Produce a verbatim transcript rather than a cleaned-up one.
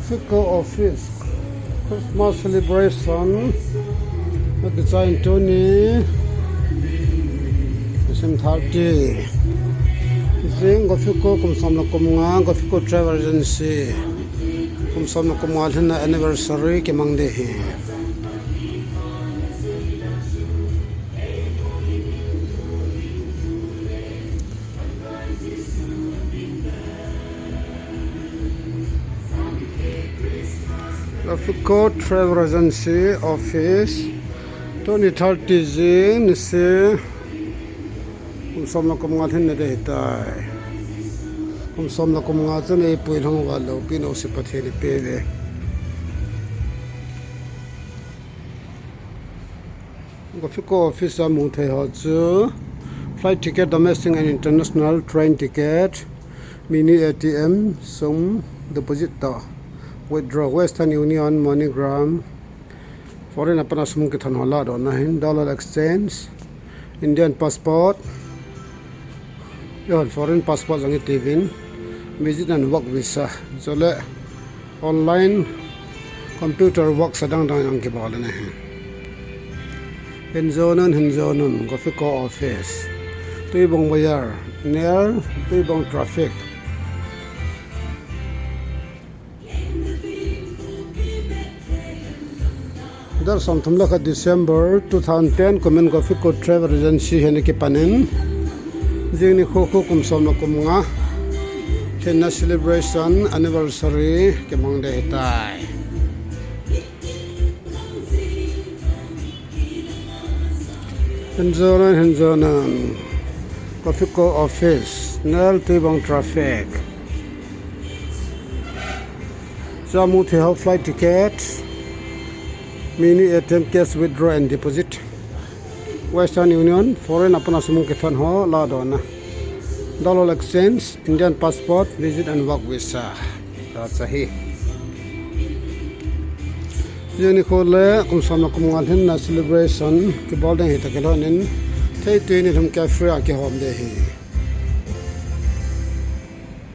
Gofico office, Christmas celebration. Akichai tuni, December thirty. Jing Gofico kum som le kum nga, Gofico Travel Agency kum som le kum nga lhinna anniversary kimang ding ahi. Gofico Travel Agency office, tuni thirty jing nise, kum som le kum nga lhinna ding ahitai. Kum som le kum nga chun eipui lhung uva loupina jouse Pathen in eipeuve. Gofico office a mu thei ho chu flight ticket, domestic and international train ticket, mini A T M, sum deposit toh, withdraw, Western Union, MoneyGram, foreign a pat a sum kithon ho ladohna hin, dollar exchange, Indian passport, Eiho foreign passport jong iti uvin, visit and work visa, chule online computer work sa dang dang jong kibol in ahi. Hin jon un, hin jon un, Gofico office, Tuibong Bazar, near Tuibong traffic. Date somthum le khat December two thousand ten kumin Gofico Travel Agency hin akipan in, jing nikho khu kum som le kum nga lhinna celebration anniversary kimang ding ahitai. Hin jon un, hin jon un, Gofico office, near Tuibong traffic. Chu a mu thei ho flight ticket, mini A T M, cash withdraw and deposit, Western Union, foreign a pat a sum kithon ho ladohna, dollar exchange, Indian passport, visit and work visa. Chu ahi. Jing nikho le kum som le kum nga lhinna celebration kibol ding ahi toh kilhon in, theitui nilhum kei free a kihom ding ahi.